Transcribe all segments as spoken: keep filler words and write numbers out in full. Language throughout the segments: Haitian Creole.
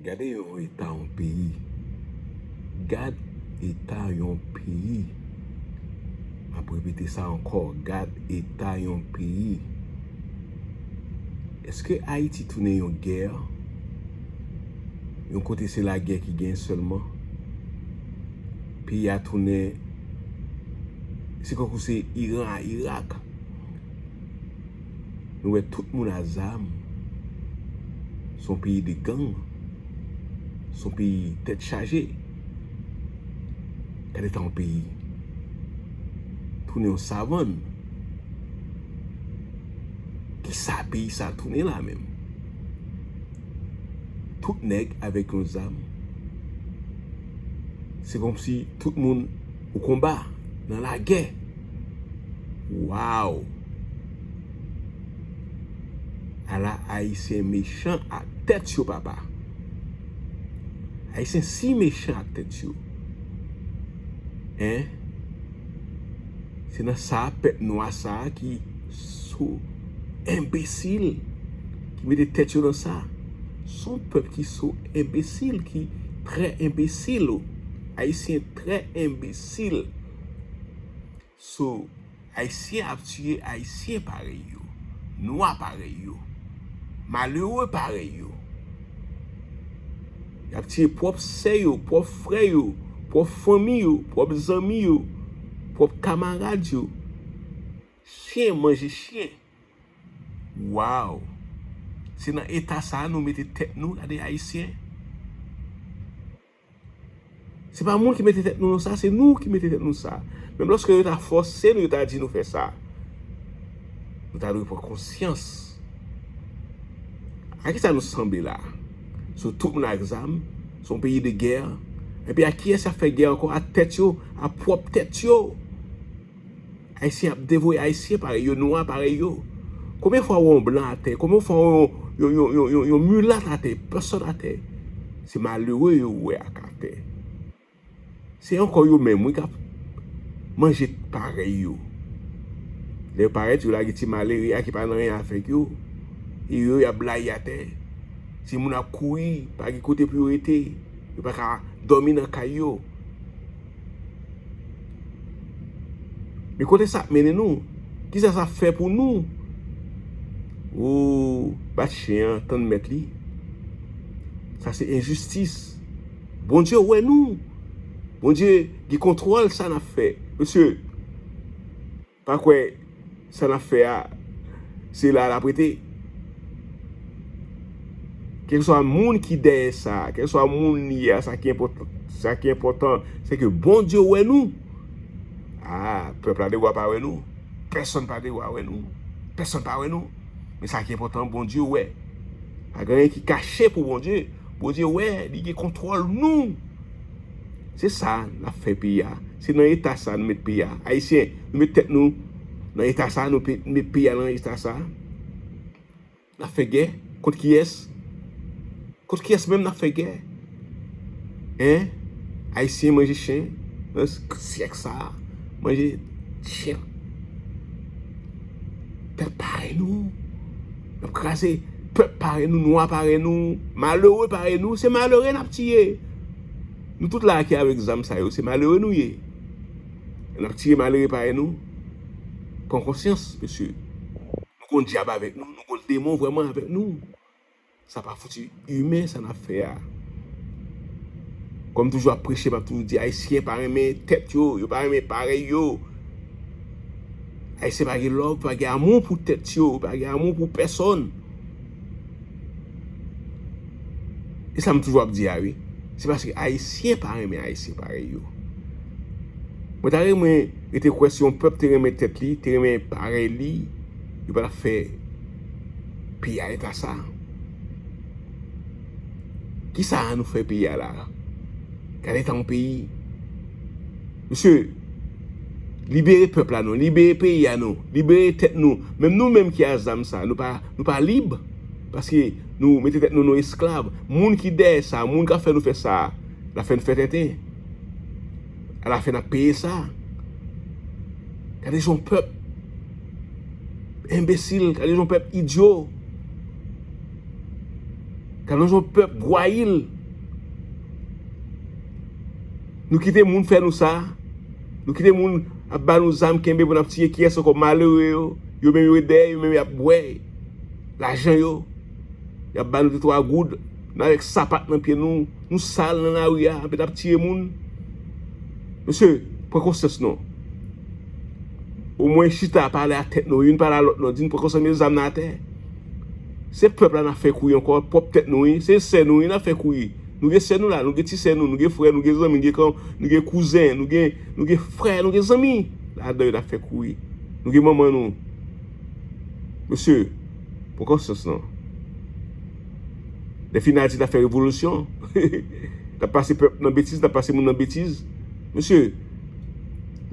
Gade yon eta yon peyi. Gad eta yon peyi. M ap repete sa ankò. Gad eta yon peyi. Èske Ayiti tounen yon gè? Yon kote se lagè ki gen sèlman? Peyi a tounen, se kankou se Iran a Irak. Nou wè tout moun a zam. Se yon peyi de gang. Se yon peyi tèt chaje. Gade eta yon peyi. Tounen yon savann. Kisa peyi sa tounen la menm? Tout nèg avèk yon zam. Se kòmsi tout moun o konba, nan lagè. Waw! Ala Ayisyen mechan ak tèt yo, papa. Ayisyen si mechan ak tèt yo. Hein? Se nan sa pèp nwa sa ki so enbesil, ki mete tèt yo nan sa. Se yon pèp ki so enbesil, ki trè enbesil. Ayisyen trè enbesil. So, Ayisyen ap tiye Ayisyen parèy yo, nwa parèy yo, malere parèy yo. Y ap tiye pwòp sè yo, pwòp frè yo, pwòp fanmi yo, pwòp zanmi yo, pwòp kamarad yo. Chen manje chen. Waw! Se nan eta sa a nou mete tèt nou, gade Ayisyen. Se pa moun ki mete tèt nou nan sa, se nou ki mete tèt nou sa. Menm lòske yo ta fòse nou, yo ta di nou fè sa, nou ta dwe pran konsyans. A kisa nou sanble la? So, tout moun ak zam, se yon peyi de gè. Epi a kiyès y ap fè gè ankò? A tèt yo, a pwòp tèt yo. Ayisyen ap devoye Ayisyen parèy yo, nwa parèy yo. Konbyen fwa w wè yon blan atè? Konbyen fwa w wè yon, yon, yon, yon, yon, yon milat atè? Pèsòn atè. Se malere yo wè ak atè. Se ankò yo menm, wi, k ap manje parèy yo. Lè yo parèt, yo lage ti malere a ki pa nan anyen avèk yo. E yo, y ap blayi atè. Timoun ap kouri, pa gen kote pou yo rete. Yo pa ka dòmi nan kay yo. Men kote sa ap mennen nou? Kisa sa ap fè pou nou? Ou bat chen an, tann mèt li. Sa se enjistis. Bondye wè nou. Bondye gen kontwòl sa n ap fè. Mesye, pa kwè sa n ap fè a, se la l ap rete. Kèlkeswa moun ki dèyè sa, kèlkeswa moun li ye a, sa ki enpòtan, sa ki enpòtan, se ke Bondye wè nou. A, pèp la de wa pa wè nou. Pèsonn pa de wa wè nou. Pèsonn pa wè nou. Men sa ki enpòtan, Bondye wè. Pa gen anyen ki kache pou Bondye. Bondye wè, li gen kontwòl nou. Se sa n ap fè peyi a. Se nan eta sa nou met peyi a. Ayisyen, nou met tèt nou nan eta sa, nou pe- met peyi a nan eta sa. N ap fè gè kont kiyès? Kont kiyès menm n ap fè gè? Hein? Ayisyen manje chen nan syèk sa a. Manje chen. Pèp parèy nou. N ap kraze pèp parèy nou, nwa parèy nou, malere parèy nou. Se malere n ap tiye. Nou tout la ki avèk zam sa yo, se malere nou ye. N ap tiye malere parèy nou. Pran konsyans, mesye. Nou gon dyab avèk nou, nou gon demon vrèman avèk nou. Sa pa fouti imen, sa n ap fè a. Kòm toujou ap preche, m ap toujou di, Ayisyen pa renmen tèt yo, yo pa renmen parèy yo. Ayisyen pa gen love, pa gen amou pou tèt yo, pa gen amou pou pèsonn. E sa m toujou ap di a, wi. Se paske Ayisyen pa renmen Ayisyen parèy yo. Mwen ta renmen rete kwè si yon pèp te renmen tèt li, te renmen parèy li, yo pa t ap fè peyi a eta sa. Kisa nou fè peyi a la? Gade eta yon peyi. Mesye, libere pèp la non, libere peyi a non, libere tèt nou. Menm nou menm ki a zam sa, nou pa, nou pa lib. Paske nou mete tèt nou nan esklav. Moun ki dèyè sa, moun k ap fè nou fè sa, l ap fè n fè tenten. Alafen n ap peye sa. Gade jan yon pèp enbesil, gade jan yon pèp idyo. Gad yon jan pèp gwayil. Nou kite moun fè nou sa. Nou kite moun ap ba nou zam kenbe pou n ap tiye kiyès ankò? Malere yo. Yo menm yo ret dèyè, yo menm y ap bwè lajan yo. Y ap ba nou de twa goud. Nou avèk sapat nan pye nou. Nou sal nan lari a, anpil ap tiye moun. Mesye, pran konsyans non. Omwen chita pale a tèt nou, youn pale a lòt non, di n pran konsyans, met zam nan atè. Se pèp la n ap fè kouri ankò, pwòp tèt nou wi, se sè nou wi n ap fè kouri. Nou gen sè nou la, nou gen ti sè nou, nou gen frè, nou gen zanmi, nou gen kan, nou gen kouzen, nou gen, nou gen frè, nou gen zanmi. Ladan yo n ap fè kouri. Nou gen manman nou. Mesye, pran konsyans non. Lè final ti t ap fè revolisyon, t ap pase pèp nan betiz, t ap pase moun nan betiz. Mesye,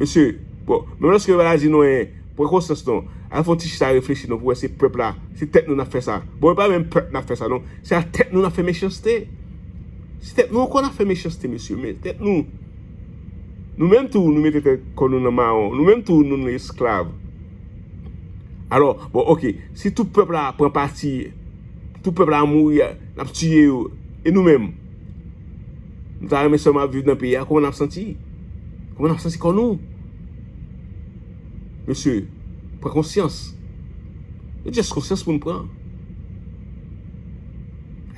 mesye, bon, menm lòske yo pa di nou anyen, pran konsyans non. Al fè yon ti chita reflechi non pou wè se pèp la, se tèt nou n ap fè sa. Bon, e pa menm pèp n ap fè sa non, se a tèt nou n ap fè mechanste. Se tèt nou ankò n ap fè mechanste, mesye, men tèt nou. Nou menm tou, nou mete tèt kò nou nan mawon. Nou menm tou, nou nan esklav. Alò, bon, oke, si tout pèp la pran pati, tout pèp la mouri, n ap tiye yo, e nou menm? Nou ta renmen sèlman ap viv nan peyi a, kòman n ap santi? Kòman n ap santi kò nou? Mesye, pran konsyans. E just konsyans pou n pran.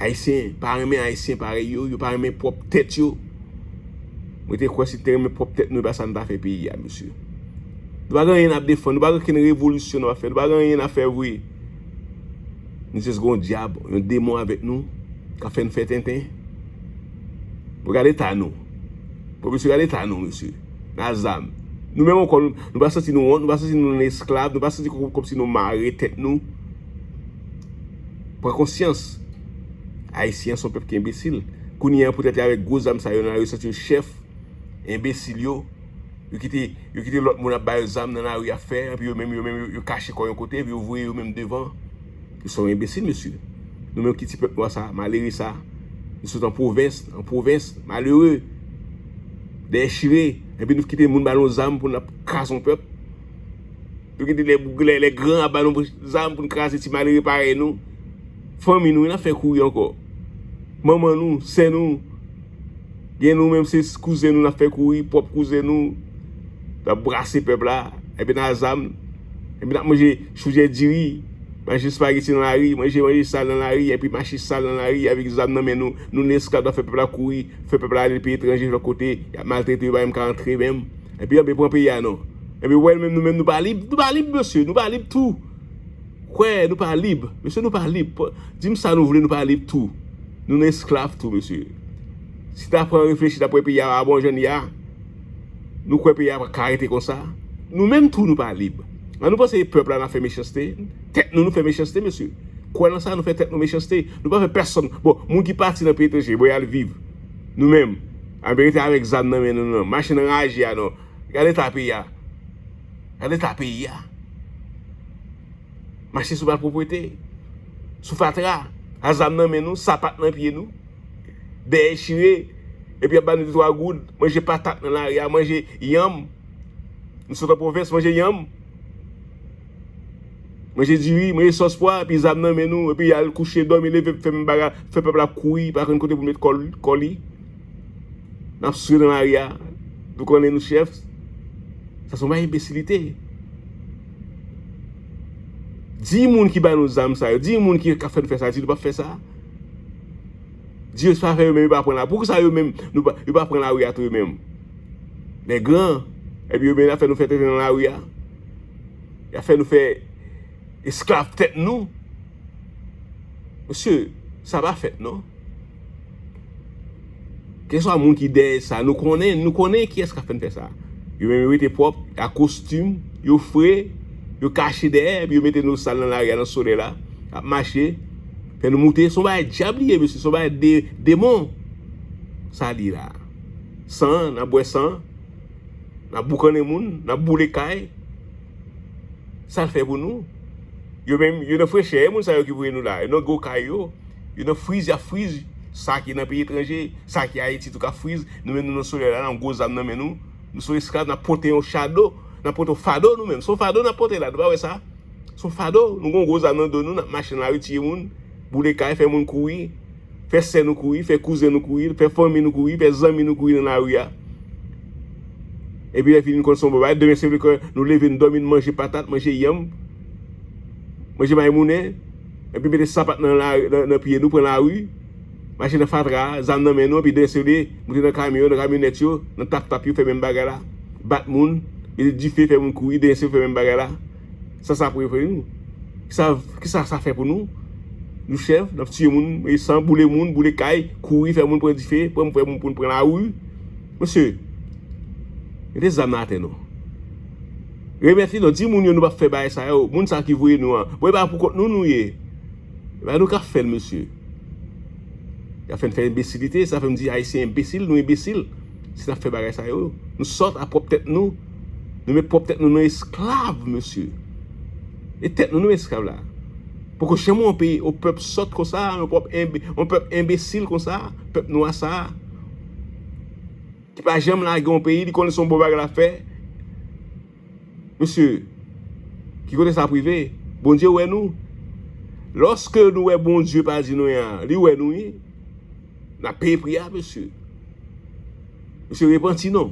Ayisyen pa renmen Ayisyen parèy yo, yo pa renmen pwòp tèt yo. Mwen te kwè si te renmen pwòp tèt nou, e pa sa n ta fè peyi a, mesye. Nou pa gen anyen n ap defann, nou pa gen okenn revolisyon n ap fè, nou pa gen anyen n ap fè vre. Nou just gen yon dyab, yon demon avèk nou, k ap fè n fè tenten. Bon, gade eta nou. Bon, mesye, gade eta nou, mesye. Nan zam. Nou menm ankò, nou, nou pa santi nou wont, nou pa santi nou nan esklav, nou pa santi kòm, kòmsi nou mare tèt nou. Pran konsyans. Ayisyen an se yon pèp ki enbesil. Kounye a, poutèt yo avèk gwo zam sa yo nan lari, yo santi yo chèf, enbesil yo. Yo kite, yo kite lòt moun ap ba yo zam nan lari ap fè, epi yo menm, yo menm, yo, yo kache kò yon kote, epi yo voye yo menm devan. Yo se yon enbesil, mesye. Nou menm ki ti pèp nwa sa, malere sa. Nou sot an pwovens, an pwovens, malere. Dèyè chire, epi nou kite moun ba nou zam pou n ap kraze yon pèp. Nou kite lè, lè, lè gran ap ba nou zam pou n kraze ti malere parèy nou. Fanmi nou, n ap fè kouri ankò. Manman nou, sè nou, gen nou menm se kouzen nou n ap fè kouri, pwòp kouzen nou. N ap brase pèp la, epi n a zam, epi n ap manje chodyè diri, manje espageti nan lari, manje, manje sal nan lari, epi mache sal nan lari avèk zam nan men nou. Nou nan esklav, n ap fè pèp la kouri, fè pèp la ale peyi etranje lòt kote, y ap maltrete yo, pa menm ka antre menm. Epi anben pran peyi a non. Epi wè nou menm, nou menm nou pa lib, nou pa lib mesye, nou pa lib tou. Kwè, nou pa lib. Mesye, nou pa lib. Di m sa nou vle, nou pa lib tou. Nou nan esklav tou, mesye. Si ta pran reflechi, ta pran peyi a pa bon jan li a, nou kwè peyi a pa ka rete konsa. Nou menm tou, nou pa lib. An nou panse pèp la n ap fè mechanste. Tèt nou, nou fè mechanste, mesye. Kwè nan sa, nou fè tèt nou mechanste. Nou pa fè pèsonn. Bon, moun ki pati nan peyi etranje, bon, y al viv. Nou menm, anben rete avèk zam nan men nou, non. Mache nan raje a, non. Gade eta peyi a. Gade eta peyi a. Mache sou malpwòpte, sou fatra, a zam nan men nou, sapat nan pye nou, dèyè chire, epi ap ba nou de twa goud, manje patat nan lari a, manje yanm. Nou sot an pwovens, manje yanm, manje diri, manje sòs pwa, epi zam nan men nou, epi al kouche, dòmi, leve, fè menm bagay, fè pèp la ap kouri, pa konn kote pou met kò l, kò li. N ap souri nan lari a, nou konnen nou chèf. Sa se yon bagay enbesilite. Di moun ki ba nou zam sa yo, di moun ki ka fè n fè sa, di nou p ap fè sa. Di yo se pa fè yo menm, yo pa pran la. Poukisa yo menm, nou pa, yo pa pran lari a tou yo menm? Lè gran, epi yo menm ap fè nou fè tenten nan lari a. Y ap fè nou fè esklav tèt nou. Mesye, sa pa fèt non. Kèlkeswa moun ki dèyè sa, nou konnen, nou konnen kiyès k ap fè n fè sa. Yo menm yo rete pwòp, ak kostim, yo fre, yo kache dèyè, epi yo mete nou sal nan lari a, nan solèy la, ap mache, fè nou moute. Se yon bagay dyab li ye, mesye, se yon bagay de, demon. Sa li la. San, n ap bwè san, n ap boukannen moun, n ap boule kay. Sa l fè pou nou? Yo menm, yo nan frechè, e moun sa yo ki voye nou la. Yo nan gwo kay yo. Yo nan friz, y ap friz. Sa ki nan peyi etranje, sa ki Ayiti tou k ap friz. Nou menm nou nan solèy la, nan gwo zam nan men nou. Nou se esklav, n ap pote yon chado, n ap pote yon fado nou menm. Se yon fado n ap pote la, nou pa wè sa? Se yon fado, nou gen yon gwo zam nan do nou, n ap mache nan lari tiye moun, boule kay, fè moun kouri. Fè sè nou kouri, fè kouzen nou kouri, fè fanmi nou kouri, fè zanmi nou kouri nan lari a. Epi lè fini n konn se yon bon bagay, demen se vle ke nou leve n dòmi, n manje patat, manje yanm, manje mayi moulen, epi mete sapat nan, la, nan, nan pye nou, pran lari, mache nan fatra a, zam nan men nou, epi demen se vle moute nan kamyon, nan kamyonèt yo, nan tap-tap yo, fè menm bagay la, bat moun, mete dife, fè moun kouri, demen se vle fè menm bagay la. Sa sa pou fè nou? Kisa, kisa sa fè pou nou? Nou chèf, n ap tiye moun, e san, boule moun, boule kay, kouri, fè moun pran dife, pran, fè moun pou n pran lari. Mesye, mete zam nan atè non. Remèt li non, di moun yo nou p ap fè bagay sa yo. Moun sa ki voye nou an. Bon, e pa pou kont nou nou ye. E pa nou k ap fè l, mesye. Y ap fè n fè enbesilite, sa fè m di Ayisyen enbesil, nou enbesil. Si n ap fè bagay sa yo, nou sòt a pwòp tèt nou. Nou met pwòp tèt nou nan esklav, mesye. E tèt nou, nou esklav la. Poko janm yon peyi, yon pèp sòt konsa, yon pèp enbe-, yon pèp enbesil konsa, pèp nwa sa. Ki pa janm lage yon peyi, li konnen se yon bon bagay l ap fè. Mesye, ki kote sa ap rive? Bondye wè nou. Lòske nou wè Bondye pa di nou anyen, li wè nou, wi. N ap peye pri a, mesye. Mesye, repanti non.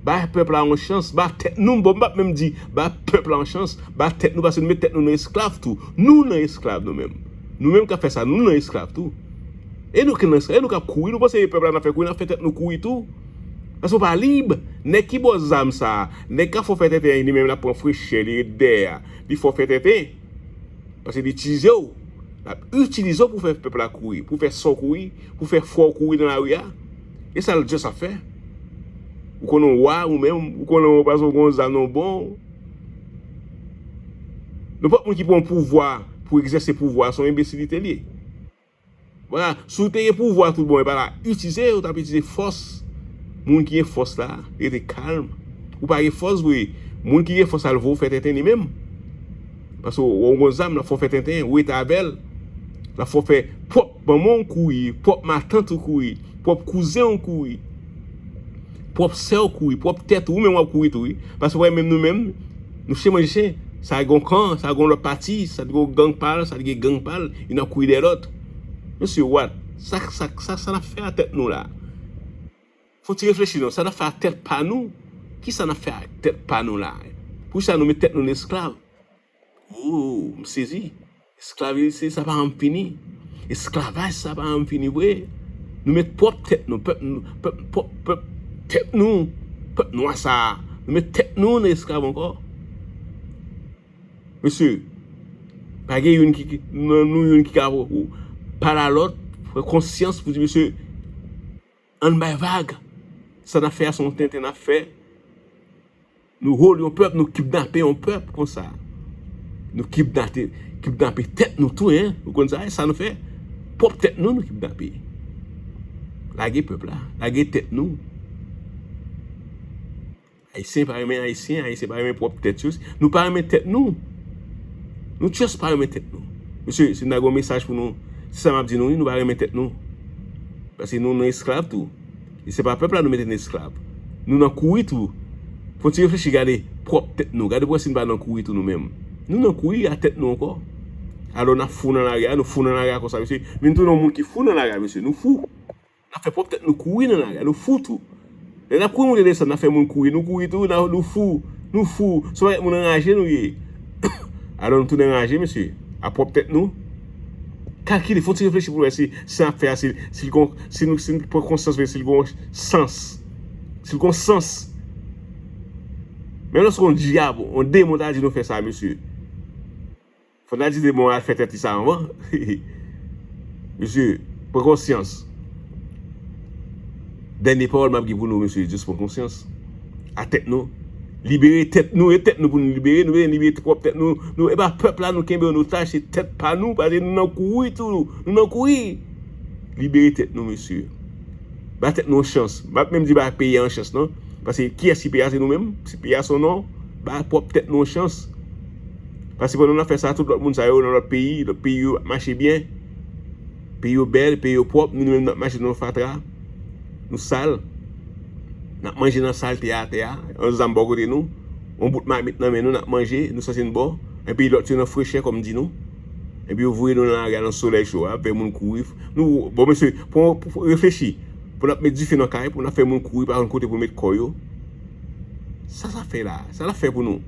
Ba pèp la yon chans, ba tèt nou, bon, m p ap menm di, ba pèp la yon chans, ba tèt nou, paske nou met tèt nou nan esklav tou. Nou nan esklav nou menm. Nou menm k ap fè sa, nou nan esklav tou. E nou ki nan esklav, e nou k ap kouri, nou panse e pèp la n ap fè kouri, n ap fè tèt nou kouri tou. Paske w pa lib. Nèg ki ba w zam sa a, nèg k ap fè w fè tenten an, li menm l ap pran frechè, li ret dèyè a, li fè w fè tenten. Paske li itilize w. L ap itilize w pou fè pèp la kouri, pou fè san w kouri, pou fè fè w kouri nan lari a. E sa l just ap fè. Ou konnen w wa, ou menm, ou konnen w pa gon zam nan w bon. Nenpòt moun ki pran pouvwa pou egzèse pouvwa, se yon enbesilite li ye. Vwala, si w te gen pouvwa tout bon, e pa la itilize, ou t ap itilize fòs. Moun ki gen fòs la, rete kalm. Ou pa gen fòs vre. Moun ki gen fòs la, l voye w fè tenten li menm. Paske w, w gon zam, l ap fè w fè tenten, ou rete avè l. L ap fè w fè pwòp manman w kouri, pwòp matant ou kouri, pwòp kouzen w kouri, pwòp sè w kouri, pwòp tèt ou, ou menm w ap kouri tou, wi. Paske w wè menm nou menm, nou chen manje chen. Sa gon kan, sa gon lòt pati, sa gon gang pa l, sa gen gang pa l, youn ap kouri dèyè lòt. Mesye, what? Sa, sa, sa, sa n ap fè a tèt nou la? Fò n ti reflechi non, sa n ap fè a tèt pa nou? Kisa n ap fè a tèt pa nou la? Poukisa nou met tèt nou nan esklav? Oh, m sezi. Esklav se, sa pa janm fini. Esklavaj sa pa janm fini vre. Nou met pwòp tèt nou, pèp nou, pèp, pwòp, pèp, tèt nou, pèp nwa sa a. Nou met tèt nou nan esklav ankò. Mesye, pa gen youn ki, ki, nan nou youn ki ka pale a lòt, pran konsyans pou di, mesye, ann bay vag. Sa n ap fè a se yon tenten n ap fè. Nou hole yon pèp, nou kidnape yon pèp konsa. Nou kidnape, kidnape tèt nou tou, en. Ou konn sa, sa nou fè? Pwòp tèt nou, nou kidnape. Lage pèp la, lage tèt nou. Ayisyen pa renmen Ayisyen, Ayisyen pa renmen pwòp tèt yo. Nou pa renmen tèt nou. Nou just pa renmen tèt nou. Mesye, si n ta gen yon mesaj pou nou, se sa m ap di nou, wi, nou pa renmen tèt nou. Paske nou nan esklav tou. E se pa pèp la nou mete nan esklav. Nou nan kouri tou. Fò n ti reflechi, gade pwòp tèt nou. Gade pou wè si n pa nan kouri tou nou menm. Nou nan kouri a tèt nou ankò. Alò n ap fou nan lari a, nou fou nan lari a konsa, mesye. Vin tounen yon moun ki fou nan lari a, mesye. Nou fou. N ap fè pwòp tèt nou kouri nan lari a, nou fou tou. Lè n ap kouri moute desann, n ap fè moun kouri, nou kouri tou, n ap, nou fou, nou fou. Se yon pakèt moun anraje nou ye. Alò nou tounen anraje, mesye. A pwòp tèt nou. Kalkile, fò n ti reflechi pou wè si, si sa n ap fè a, si, si l gon, si nou, si n pran konsyans, si l gon sans. Si l gon sans. Menm lòske yon dyab, yon demon ta di nou fè sa, mesye. Fò n al di demon an al fè tèt li sa anvan. Mesye, pran konsyans. Dènye pawòl m ap gen pou nou, mesye, jis pran konsyans. A tèt nou. Libere tèt nou, e tèt nou pou nou libere, nou bezwen libere pwòp tèt nou. Nou, e pa pèp la nou kenbe an otaj, se tèt pa nou, paske nou nan kouri tou, nou nan kouri. Libere tèt nou, mesye. Ba tèt nou yon chans. M ap menm di ba peyi a yon chans, non. Paske kiyès ki peyi a, se nou menm. Si peyi a se nou, ba pwòp tèt nou yon chans. Paske pandan n ap fè sa, tout lòt moun sa yo nan lòt peyi, lòt peyi yo ap mache byen. Peyi yo bèl, peyi yo pwòp, nou, nou menm n ap mache nan fatra. Nou sal. N ap manje nan salte atè a. Yon zam bò kote nou. Yon bout mamit nan men nou, n ap manje, nou santi n bon. Epi lòt yo nan frechè, kòm di nou. Epi yo voye nou nan lari a nan solèy cho a, fè moun kouri. Nou, bon, mesye, pou, pou, pou reflechi. Pou n ap met dife nan kay, pou n ap fè moun kouri, pa konn kote pou met kò yo. Sa sa fè la? Sa l ap fè pou nou?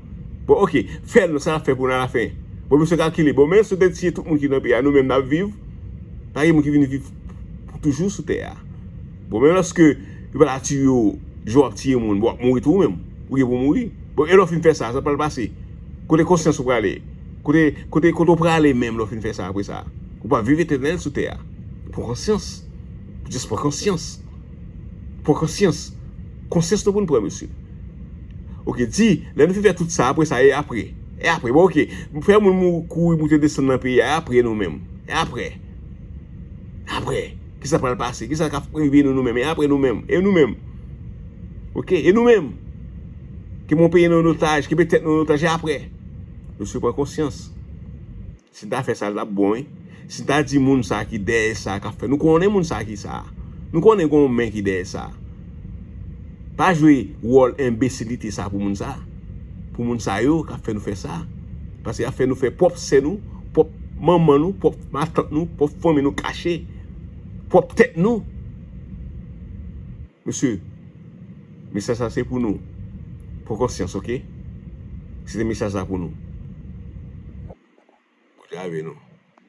Bon, oke, fè l, sa l ap fè pou nou alafen? Bon, mesye, kalkile. Bon, men si w te tiye tout moun ki nan peyi a, nou menm n ap viv. Pa gen moun ki vin viv pou toujou sou tè a. Bon, men lòske yo pa ta tiye w, jan w ap tiye moun, bon, w ap mouri tou ou menm. Ou gen pou mouri. Bon, e lè w fin fè sa, sa pral pase? Kote konsyans ou prale? Kote, kote, kote w prale menm lè w fin fè sa apre sa? Ou pa viv etènèl sou tè a. Pran konsyans. Just pran konsyans. Pran konsyans. Konsyans nou pou n pran, mesye. Oke, di, lè nou fin fè tout sa, apre sa, e apre? E apre? Bon, oke. Fè moun mou-, kouri moute desann nan peyi a, e apre nou menm? E apre? Apre? Kisa pral pase? Kisa k ap rive nou, nou menm? E apre nou menm? E nou menm? Oke? E nou menm? Ke moun peye nou an otaj, ke peye tèt nou an otaj, e apre? Mesye, pran konsyans. Si n ta fè sa, l t ap bon, wi. Si n ta di moun sa ki dèyè sa k ap fè, nou konnen moun sa ki sa. Nou konnen gen yon men ki dèyè sa. Pa jwe wòl enbesilite sa pou moun sa. Pou moun sa yo k ap fè nou fè sa. Paske y ap fè nou fè pwòp sè nou, pwòp manman nou, pwòp matant nou, pwòp fanmi nou kache, pwòp tèt nou. Mesye, mesaj sa se pou nou. Pran konsyans, oke? Se te mesaj sa pou nou. Bondye avè nou.